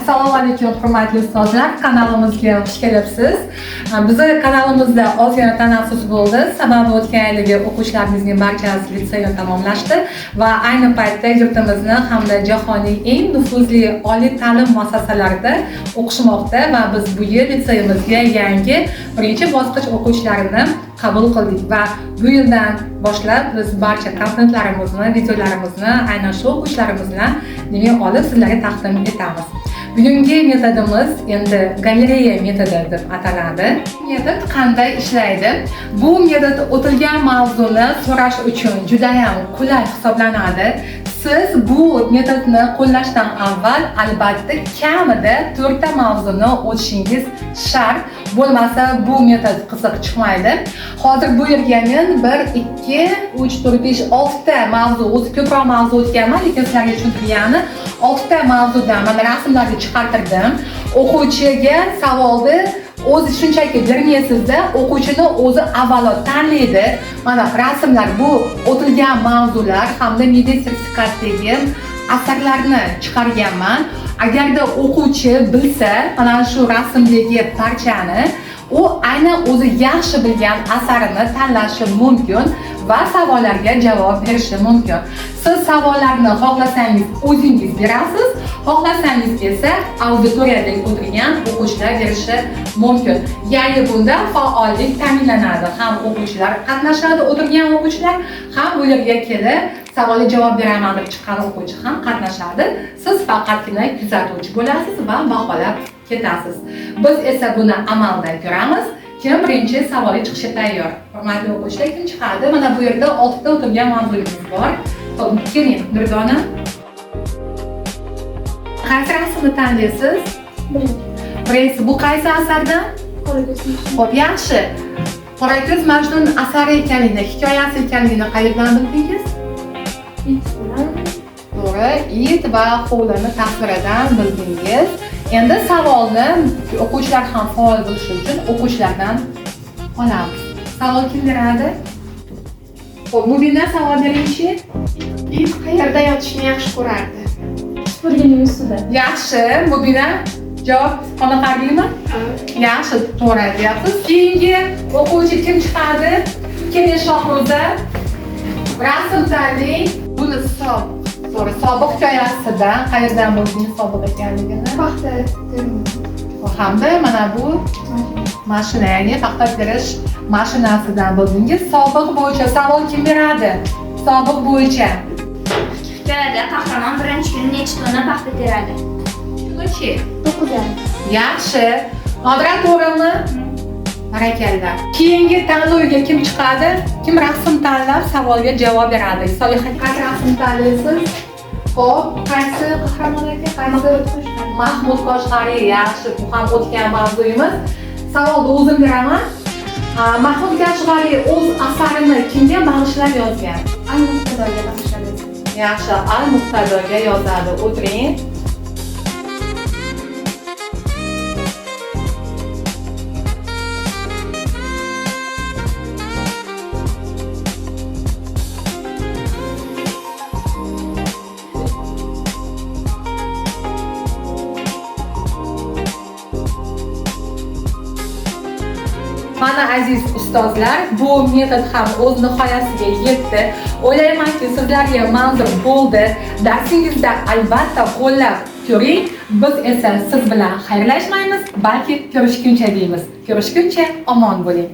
Assalomu alaykum, hurmatli ustozlar, kanalimizga xush kelibsiz. Bizni kanalimizda ozgina tanaffus bo'ldi. Sababi o'tgan yildagi o'quvchilarimizning barchasi litseyni tamomlashdi va ayni paytda yurtimizni hamda jahonning eng nufuzli oliy ta'lim muassasalarida o'qishmoqda va biz bu yil litseyimizga yangi birinchi bosqich o'quvchilarini qabul qildik va bu yildan boshlab biz barcha kontentlarimizni, videolarimizni aynan shu o'quvchilarimiz bilan demak olib sizlarga taqdim etamiz. Bugungi metodimiz endi galereya metodi deb ataladi. Metod qanday ishlaydi? Bu metod o'tilgan mavzuni so'rash uchun juda ham qulay hisoblanadi. Siz bu metodni qo'llashdan avval albatta kamida 4 ta mavzuni o'tishingiz shart. Bo'lmasa bu metod qiziq chiqmaydi. Hozir bu yerga men 1, 2, 3, 4, 5, 6 ta mavzu, o'zi ko'proq mavzu o'tganman, lekin sizlarga tushuntirgani 6 ta mavzudan mana rasmlarni chiqartirdim. O'quvchiga savolni o'zi shunchaki bermaysizda, o'quvchini o'zi avvalo tanlaydi. Mana rasmlar bu o'tilgan mavzular hamda milliy sertifikatdagi asarlarni chiqarganman. Agarda o'quvchi bilsa, mana shu rasmdagi parchani u aynan o'zi yaxshi bilgan asarini tanlashi mumkin va savollarga javob berishi mumkin. Siz savollarni xohlasangiz o'zingiz berasiz, xohlasangiz esa auditoriyada o'tirgan o'quvchilar berishi mumkin. Ya'ni bunda faollik ta'minlanadi. Ham o'quvchilar qatnashadi, o'tirgan o'quvchilar, ham bu yerga kelib savolga javob beraman deb chiqqan o'quvchi ham qatnashadi. Siz faqatgina kuzatuvchi bo'lasiz va baholab ketasiz. Biz esa buni amalda ko'ramiz. Kim birinchi savolga chiqishga tayyor? Hurmatli o'quvchilar, kim chiqadi? Mana bu yerda 6 ta o'tirgan mavzuyimiz bor. Xo'p, keling, Nurdona. Qaysi rasmni tanlaysiz? Birinchi. Birinchisi bu qaysi asardan? Qorako'z Majnun. Xo'p, yaxshi. Qorako'z Majnun asari ekanligini, hikoyasi ekanligini qayerdan bildingiz? It bilan. To'g'ri, it va hovlini tasviridan bildingiz. Endi savolni o'quvchilar ham faol bo'lishi uchun o'quvchilardan olamiz. Savol kim beradi? Xo'p, Mubina, savol beringchi. It qayerda yotishni yaxshi ko'rardi? Supurgining ustida. Yaxshi, Mubina, javob qoniqarlimi? Yaxshi, to'g'ri aytyapsiz. Keyingi o'quvchi kim chiqadi? Keling, Shohruza. Rasm tanlang. Buni to'g'ri, sobiq hikoyasidan qayerdan bildingiz sobiq ekanligini? Paxta terimi. Hamda mana bu mashina, ya'ni paxta terish mashinasidan bildingiz. Sobiq bo'yicha savol kim beradi? Sobiq bo'yicha. Hikoyada qahramon birinchi kuni necha tonna paxta teradi? Shuni-chi? 9,5. Yaxshi. Nodira, to'g'rimi? Barakalla. Keyingi tanlovga kim chiqadi? Kim rasm tanlab savolga javob beradi? Soliha, qaysi rasm tanlaysiz? Xo'p, qaysi qahramon aka? Qaysi? Mahmud Koshg'ariy. Yaxshi, bu ham o'tgan mavzuyimiz. Savolni o'zim beraman. Mahmud Koshg'ariy o'z asarini kimga bag'ishlab yozgan? Al-Muqtadoga bag'ishlab yozgan. Yaxshi, Al-Muqtadoga yozadi. O'tiring. Mana aziz ustozlar, bu metod ham o'z nihoyasiga yetdi. O'ylaymanki, sizlarga manzur bo'ldi. Darsingizda albatta qo'llab ko'ring. Biz esa siz bilan xayrlashmaymiz, balki ko'rishguncha deymiz. Ko'rishguncha omon bo'ling.